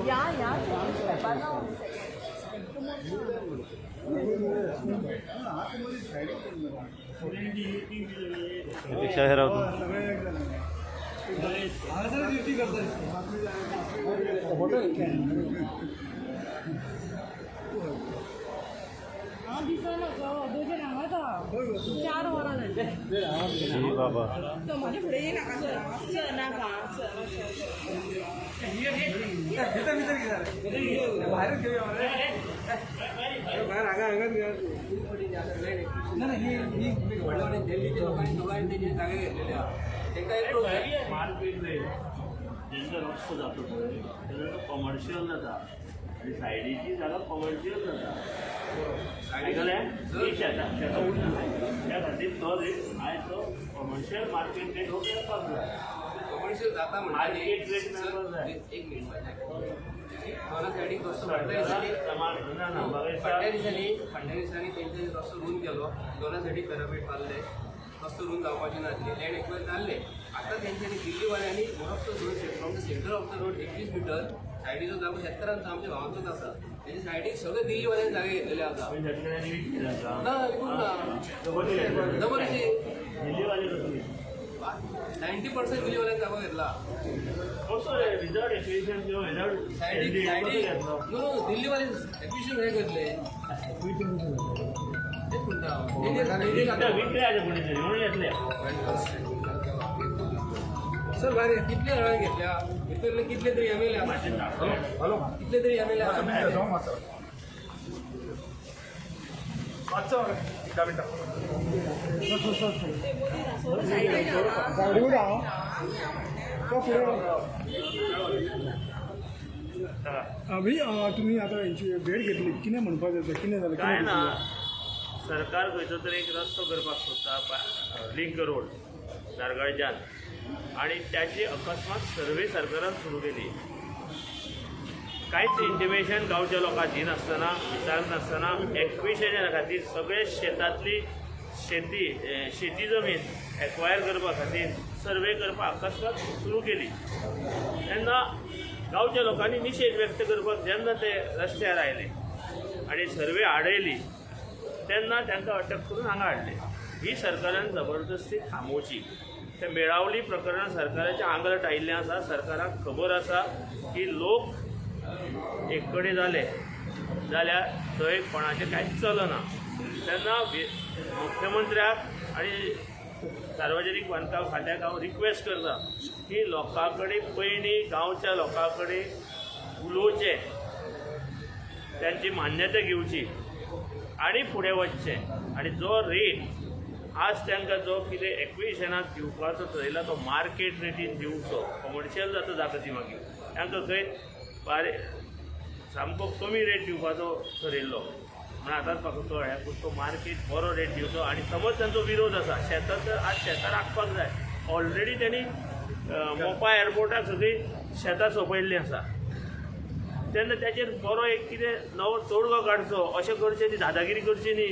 या या स्टेपार ना. प्रतीक्षा हे राव तूं. हांव दिसना गो, दोजे हांगाच आहा. 4 वरां जालीं. शी बाबा. तो म्हाजे फुडें येयनाका सर, सर नाका सर. भितर भितर कितें भायरच घेवया मरे. भायर हांगा हांगाच घेवया. ना ना, ही ही व्हडल्या व्हडल्या दिल्लीच्या लोकांनी सगळ्यांनी तेजे जागे घेतलेले आहा. तेंकां एक मार्केट रेट जेन्ना रस्तो जाता पळय तेन्ना तो कमर्शियल जाता आनी सायडीची जागा कमर्शियल जाता. आयकलें? ही शेतां शेतां उरना त्या खातीर तो रेट आयज तो कमर्शियल मार्केट रेट हो मेळपाक जाय. कमर्शियल जाता म्हणटा. मार्केट रेट मेळपाक जाय. एक मिनिट, दोना सायडीक रस्तो फाटल्या दिसांनी ना ना, म्हाका फाटल्या दिसता दिसांनी तेंच्यानी रस्तो रून केलो. दोना सायडीक पॅरापेट मारले. रस्तो रून जावपाचे नासले, लँड एक्वायर जाल्ले. आतां तेंच्यांनी दिल्लीवाल्यांनी रस्तो from the center of the road 21 meter सायडीचो जागो शेतकारांचो, आमच्या भावांचोच आसा. तेच्या सायडीक सगळे दिल्लीवाल्यांनी जागे घेतलेले आसा. आमी शेतकऱ्यांनी विकले आसा. ना, विकूंक ना. जबरदस्ती. दिल्लीवाले कसली? 90% दिल्लीवाल्यांनी जागो घेतला. कसो रे, विदाउट एक्विशन किंवा विदाउट सायडीक सायडीक नो नो, दिल्लीवाले एक्विशन हे करतले, तेच म्हणटा हांव. विकले आसा कोणी तरी म्हणून घेतले. सर, भायर कितले जाणांनी घेतल्या भितरले, कितले तरी एमएलए आसा. हॅलो. कितले तरी एमएलए आसा. मातसो 10 मिनटां. सायडीन. गाडी तो फुडें. अभि, तुम्ही आता यांची भेट घेतली, कितें म्हणपाचें आसा, कितें जालें? काय कितें ना, दिसलें? सरकार खंयचो तरी एक रस्तो करपाक सोदता, लिंक रोड धारगळच्यान, आनी त्याची अकस्मात सर्वे सरकारान सुरू केली. कांयच इंटिमेशन गांवच्या लोकांक दिनासतना, विचारनासतना, एक्विशना खातीर सगळे शेतांतली शेती शेती जमीन एक्वायर करपा खातीर सर्वे करपाक अकस्मात सुरू केली. तेन्ना गांवच्या लोकांनी निशेध व्यक्त करपाक जेन्ना ते रस्त्यार आयले आनी सर्वे आडयली, तेन्ना तांकां अटक करून हांगा हाडले. ही सरकारान जबरदस्ती थांबोवची. ते मेळावली प्रकरण सरकाराच्या आंगलट आयिल्लें आसा. सरकाराक खबर आसा की लोक एक कडेन जाले जाल्यार थंय कोणाचें कांयच चलना. तेन्ना मुख्यमंत्र्याक आनी सार्वजनीक बांदकाम खात्याक हांव रिक्वेस्ट करता की लोकां कडेन पयलीं, गांवच्या लोकां कडेन उलोवचें, तांची मान्यता घेवची आनी फुडें वचचें. आनी जो रेट आज तांकां जो कितें एक्विशनाक दिवपाचो थरयला तो मार्केट रेटीन दिवचो. कमर्शियल जाता जाता ती मागीर. तांकां खंय बारीक सामको कमी रेट दिवपाचो थरयल्लो म्हणून आतांच म्हाका कळ्ळें, पूण तो मार्केट बरो रेट दिवचो. आनी समज तांचो विरोध आसा, शेतां तर आज शेतां राखपाक जाय. ऑलरेडी तेणी मोपा एअरपोर्टाक सगळीं शेतां सोंपयल्लीं आसा. तेन्ना ताचेर बरो एक कितें नवो तोडगो काडचो. अशें करचें न्ही, दादागिरी करची न्ही.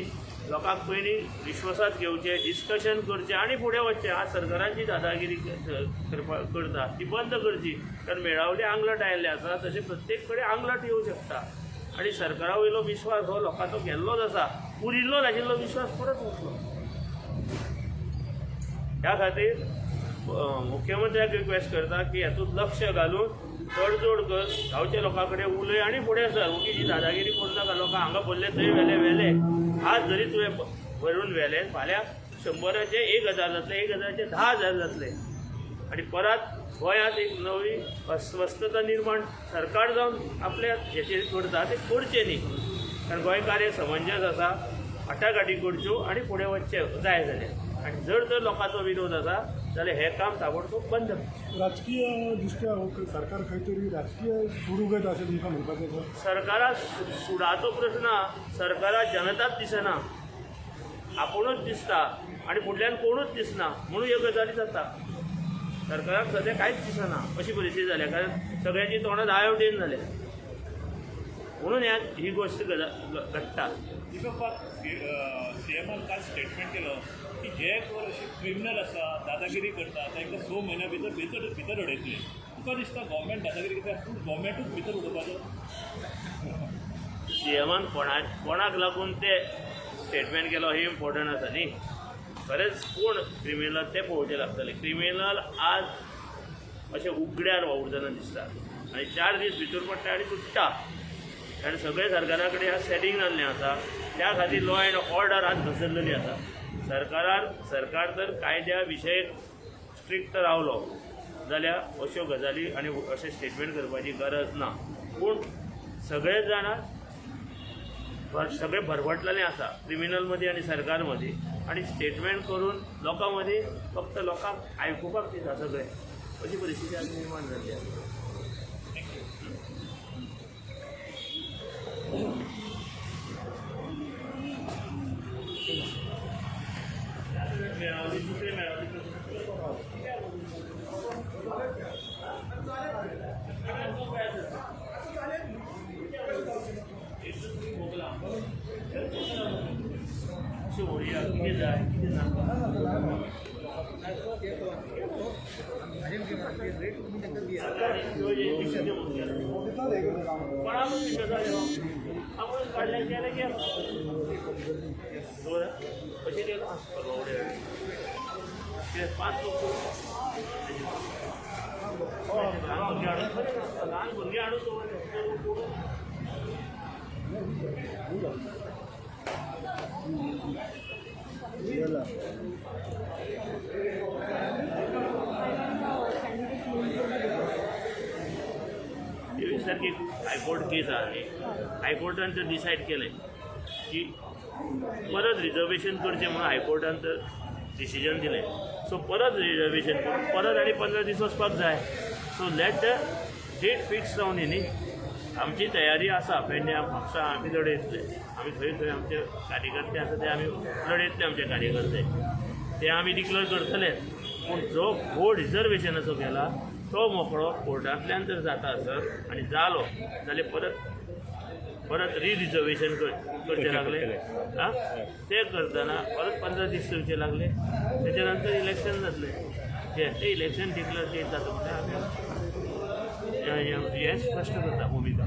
लोकांक पयलीं विश्वासात घेवचें, डिस्कशन करचें आनी फुडें वचचें. आज सरकारान जी दादागिरी करपा करता ती बंद करची, कारण मेळावली आंगलट आयिल्लें आसा, तशें प्रत्येक कडेन आंगलट येवं शकता. आनी सरकारा वयलो विश्वास हो लोकांचो गेल्लोच आसा, उरिल्लो नाशिल्लो विश्वास परत वतलो. ह्या खातीर मुख्यमंत्र्याक रिक्वेस्ट करता की हातूंत लक्ष घालून तडजोड कर, गांवच्या लोकां कडेन उलय आनी फुडें सर. ओगी ही दादागिरी करूं नाका. लोकां हांगा भरले थंय व्हेले व्हेले. आज जरी तुवें भरून व्हेले, फाल्यां 100चे 1000 जातले, 1000चे 10,000 जातले आनी परत गोंयांत एक नवी अस्वस्थता निर्माण सरकार जावन आपल्या हेचेर करता तें करचें न्ही, कारण गोंयकार हे समंजस आसा. वाटाघाटी करच्यो आनी फुडें वचचें जाय जाल्यार. आनी जर तर लोकांचो विरोध आसा जाल्यार हें काम ताबडतोब बंद करचें. राजकीय दृश्ट्या हो सरकार खंय तरी राजकीय सूड उगयता अशें तुमकां म्हणपाचें आसा? सरकारा सुडाचो प्रश्न ना. सरकारा जनताच दिसना, आपुणूच दिसता आनी फुडल्यान कोणूच दिसना, म्हणून ह्यो गजाली जाता. सरकाराक सद्या कांयच दिसना अशी परिस्थिती जाल्या, कारण सगळ्यांची तोंडां दावे वटेन जाल्या, म्हणून ह्या ही गोश्ट घडटा. दीपक, सीएमान काल स्टेटमेंट केलो की जे कोण अशे क्रिमिनल आसा, दादागिरी करता, तांकां 6 म्हयन्या भितर भितर भितर उडयतले. तुका दिसता गव्हर्मेंट दादागिरी कित्याक फूल गव्हर्मेंटूच भितर उडोवपाचो? सीएमान कोणाक लागून ते स्टेटमेंट केलो हे इम्पॉर्टंट आसा न्ही. खरेंच कोण क्रिमिनल ते पळोवचें लागतलें. क्रिमिनल आज अशें उगड्यार वावुरतना दिसता आनी 4 दीस भितर पडटा आनी सुट्टा. आनी सगळे सरकारा कडेन आज सेटींग जाल्लें आसा. त्या खातीर लॉ एंड ऑर्डर आज घसरलेली आसा. सरकार तर कायद्या विशयक स्ट्रिक्ट रावलो जाल्यार अश्यो गजाली आनी अशें स्टेटमेंट करपाची गरज ना. पूण सगळे जाणां सगळे भरभटलेले आसा क्रिमिनल मदीं आनी सरकार मदीं, आनी स्टेटमेंट करून लोकां मदीं फक्त लोकांक आयकुपाक दिता सगळे. अशी परिस्थिती आज निर्माण जाल्ली आसा. मेळावली दुसरे मेळावली कितें जाय कितें ना. कोणाकूच काडलें गेलें गेलो अशें गेलो कितें 5 लोक ल्हान भुरगीं हाडून दवरले. 23 तारखेक हायकोर्ट केस आहा न्ही, हायकोर्टान तर डिसायड केलें की परत रिजर्वेशन करचें म्हणून हायकोर्टान तर डिसिजन दिलें. सो परत रिजर्वेशन करून परत आनी 15 दीस वचपाक जाय. So let the date fix जावन न्ही. आमची तयारी आसा. पेडण्या म्हापसा आमी लडयतले, आमी थंय थंय आमचे कार्यकर्ते आसा ते आमी लडयतले. आमचे कार्यकर्ते ते आमी डिक्लेर करतले. पूण जो घोळ रिजर्वेशनाचो केला तो मोकळो कोर्टांतल्यान जर जाता आसत आनी जालो जाल्यार परत परत रिरिजर्वेशन करचें लागलें. आं, तें करतना परत 15 दीस करचे लागले. तेच्या नंतर इलेक्शन जातलें. तें इलेक्शन डिक्लेर डेट जाता म्हणल्यार आमी हें स्पश्ट करता भुमिका.